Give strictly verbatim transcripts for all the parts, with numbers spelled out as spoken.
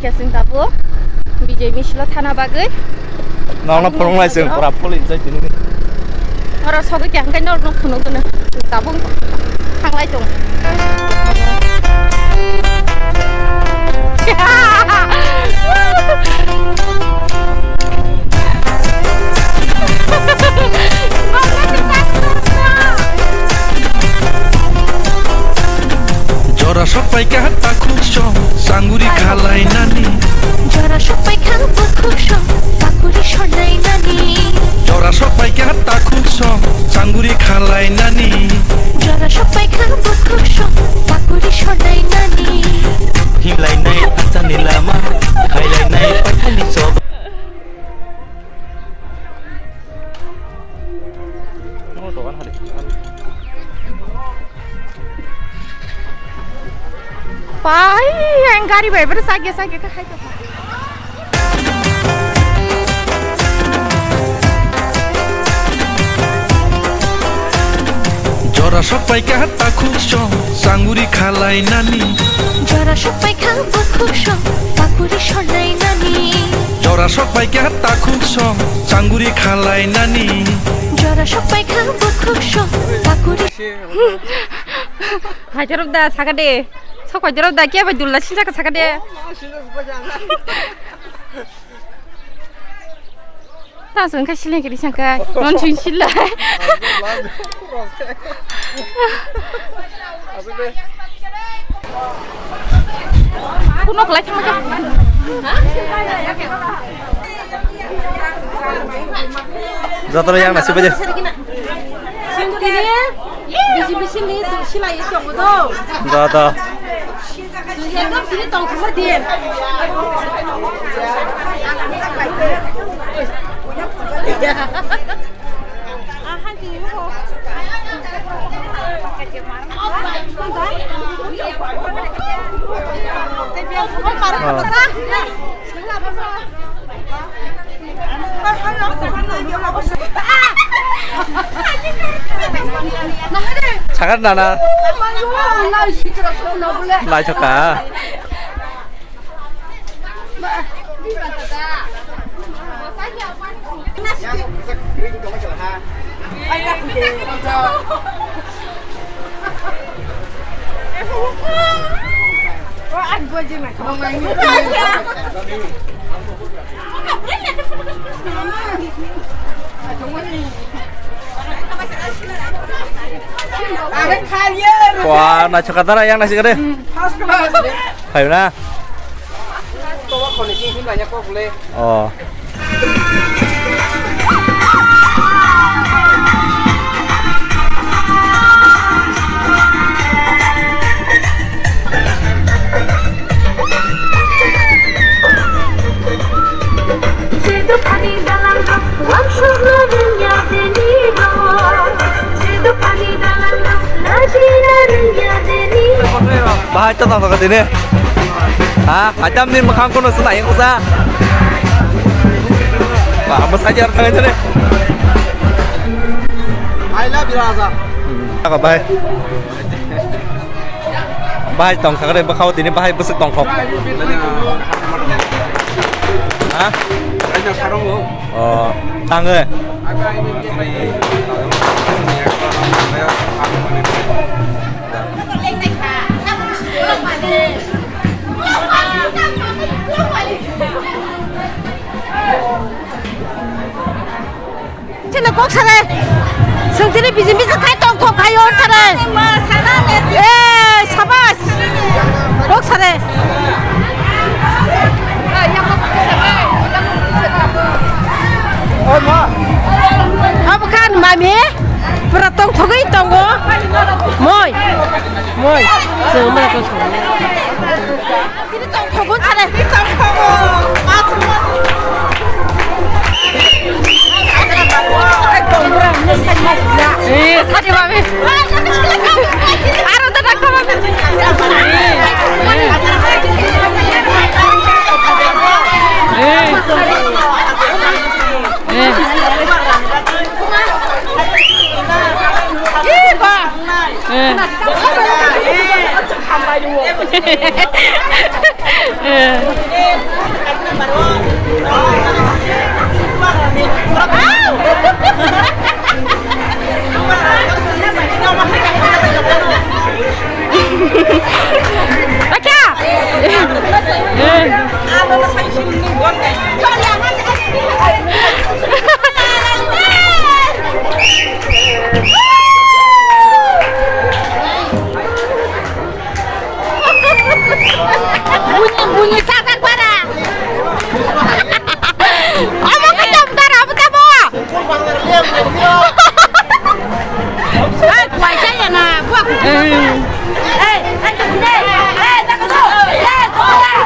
Khe chwng tabuk Bijay Misilo thana bagwi. Nokno phunuknai chwng pura phulwi jai tini. Oro sogwi khe hwnkhe norokno phunukgwno. Tabuk thanglai tongo. Jora sok paikha takhuk song, sanguri khalai nani. Jora sok paikha takhuk song, sanguri sornai nani. Jora sok paikha takhuk song, sanguri khalai nani. Jora sok paikha takhuk song, sanguri sornai nani. Hinglai nai achani lama, khailai nai paithani sok. Pai, yang gari bai, ber sakya, sakya, ka hai ka. Jora sok paikha takhuk song, sanguri khalai nani. Jora sok paikha bukhuk song, pakuri sornai nani. Jora sok paikha takhuk song, sanguri khalai nani. Jora sok paikha bukhuk song, pakuri. Hai jorok da, saka de. Sok hai jorok da, kiya bai dulla sinjak saka de. Ta sung kha siling kiri sangka, non sung sila. Kuno kelai thangma kha. Jatara yang nasi baje. Sing kiri, bisi bisi ni tu sila itu aku tu. Da da. Yang tu sini tong sama dia. Sakat nana. Lai thoka. Wah, naisok kadara yang naisok kadara. First class. Hai na. Oh. Bahai to tongthok tini. Ha, haitam ni mwkhang kono swlai wngkha sa. Ba, mwsai jar thangwi tini. I love you, Raja. Aga bai. Bahai tong sakre bwkhao tini bahai bwswk tongthok. Ha? Oh, tango. Chini kok sare. Sung tini bisi bisi khai tong kok khai or sare. Eh, sabas. Kok sare. Abo khan mami pura tong thogwi tongo. Moi. Moi. Sung ma ko sung. Tini tong thogun sare. Eh, sari mami. Aro ta dakha mami. Eh. Eh. Eh. Eh. Eh. Bunyi, bunyi sasak pada. Omo kecam darah apa tabo? Eh, kuai saya na, buat kucing. Eh, eh, eh, eh, tak ada. Eh, tak ada. Eh, tak ada.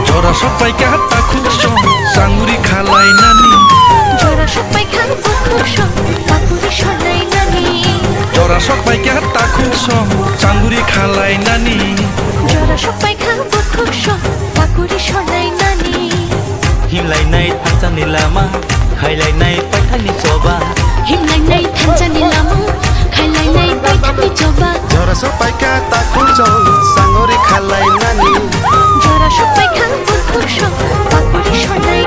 Jora sok pai kha takhuk song, sanguri khalai nani. Jora sok pai kha bukhuk song, pakuri sonai nani. Jora sok pai kha takhuk song, sanguri khalai nani. Jora sok pai kha bukhuk song, pakuri sonai nani. Himlai nai thansa ni lama, khailai nai paithak ni choba. Himlai nai thansa ni lama, khailai nai paithak ni choba. Jora sok pai kha takhuk song, sanguri khalai nani. Jora sok pai kha bukhuk song, pakuri sonai.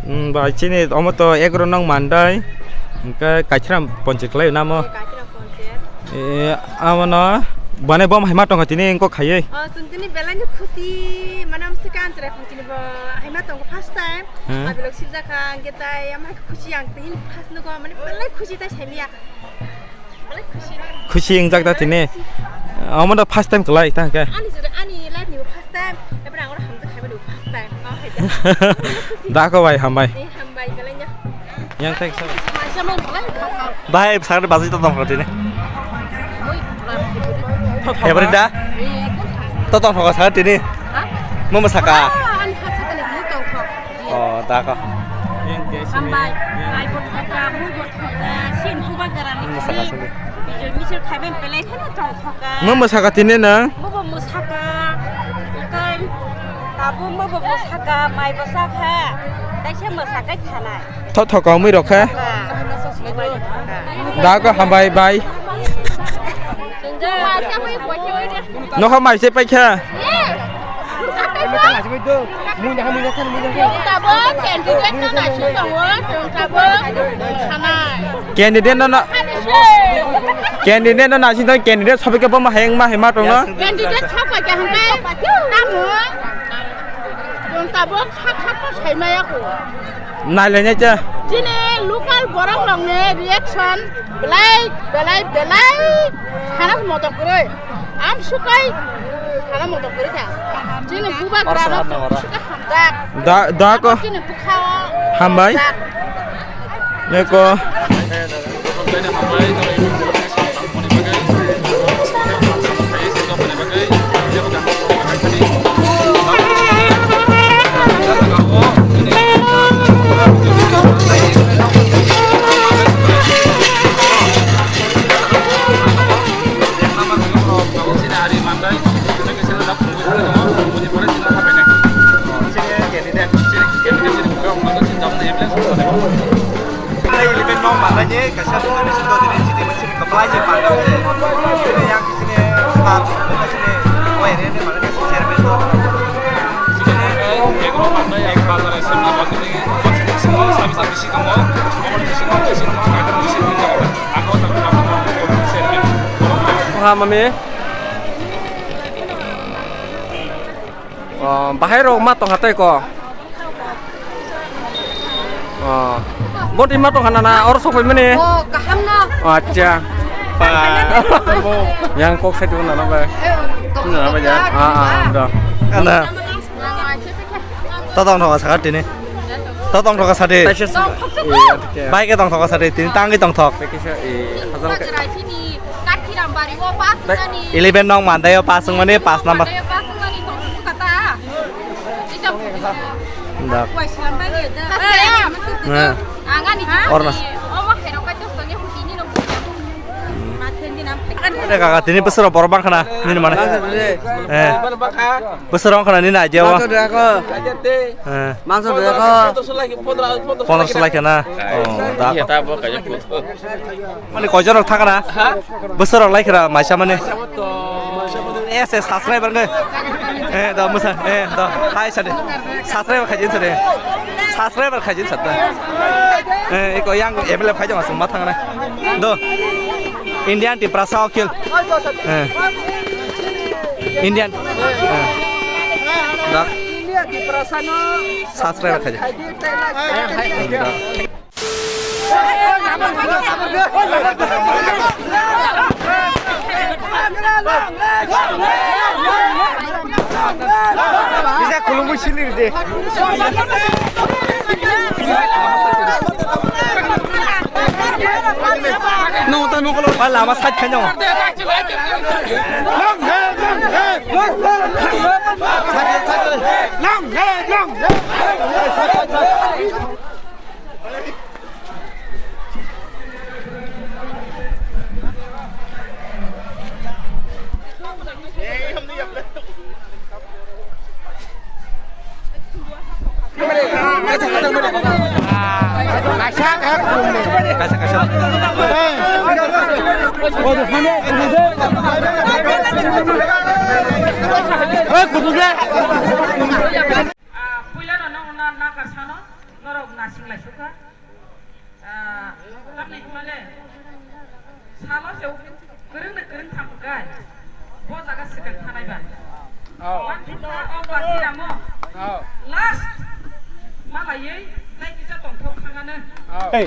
Hmm, bai chini omo to egro nong mandai. Hingke kaithram ponche khlai namo. Kaithram ponche. Eh, amo no bane bom hai ma tongo tini engko khaiye. Oh, chwng tini belai no khusi manam se kan chwrai phung tini bo hai ma tongo first time. Hmm. Abilok sinjak kha, hingke tai ama khusi ang tini first no go mane belai khusi tai saimiya. Belai khusi. Khusi wngjak da tini. Omo da first time kwlai ta hwnkhe. Ani jora ani life ni first time. Ebra ang oro hamjak khaiba ni first time. Ma hai da. Da ko bai hambai. Ni hambai belai no. Yang tek sa. Bahai sakni bazai to tongkha tini. Hebri da? To tongkha sa tini. Ha? Mo mo saka. Ah, ani ha saka ni tongkha. Oh, da ko. Hambai. Ai bo thoka, mui bo thoka, sin buba garani. Mo saka sini. Bijoi misil khaiben pelai kheno tongkha. Mo mo saka tini na? Mo bo mo saka. Kai. Abo mo bo mo saka, mai bo saka. Kaisa mo saka khanai. Tho tho kaumui rok khe. Da ko hambai bai. Nokha mai se paikha. Candidate no na. Candidate no na sing candidate sobi ke bom hayang ma hema tong no. Candidate sobi ke hangkai. Tamo. Tabo sak sak to sai maya ko. Nai le ne cha. Chini local borok rok ni reaction belai, belai, belai sana moto kwrwi. Am sukai sana moto kwrwi kha. Chini bubagra rok suka hamjak. Da, da ko. Chini bwkha o hambai. Hamjak. Ne ko. Eleven no manai ni kaisa resolution do dini chini machine kaplai je panda. Chini yang chini sar chini O R A ni manai kaisa chairman do. Chini ek no manai ek bazar assembly bosini sabisa bisi tongo. Omo bisi tongo, bisi tongo, kaisa bisi tongo. Ako tak chairman. Oha mami. Oh, bahai rok ma tong hatai ko. Oh. Boti ma tong hana na or sokoi mani. Oh, kaham no. Oh, acha. Yang kok sai tu na na ba. Na ba ya. Ah, ah, da. Ana. Ta tong thoka saka tini. Ta tong thoka sade. Bai ke tong thoka sade tini tangi tong thok. Eleven nong mandai o pas wngmani pas number. Dak. Nah. Orna. Ada kaka tini besar borok bangkana nini mana? Eh. Besar bangkana nini aja wa. Eh. Mangso doya ko. Pondroso lai khana. Oh, da. Mani koijon rok thakana. Bosor rok lai khara maisa mani. Eh, se subscriber nge. Eh, da musa. Eh, da. Hai sade. Subscriber khaijin sade. Subscriber khaijin sade. Eh, iko yang M L A phai jama sung ma thangana. Do. Indian Tiprasa okil. Eh. Indian. Eh. Da. Subscribe khaidi. Bisa khulumui sini de. Nong ta nong kolo. Lama side khe nong. Long live, long live. Long live, long live. Ah, puila no nong na, na karsano, norok nasing lai sukha. Ah, tamni hwnmale, salo se kwrwng de kwrwng thang kai. Bo jaga swkang thanai ba. Oh. Mansu ta o ba tiramo. Oh. Last, malaiwi, lai kisa tongthok khangano. Oh. Hey.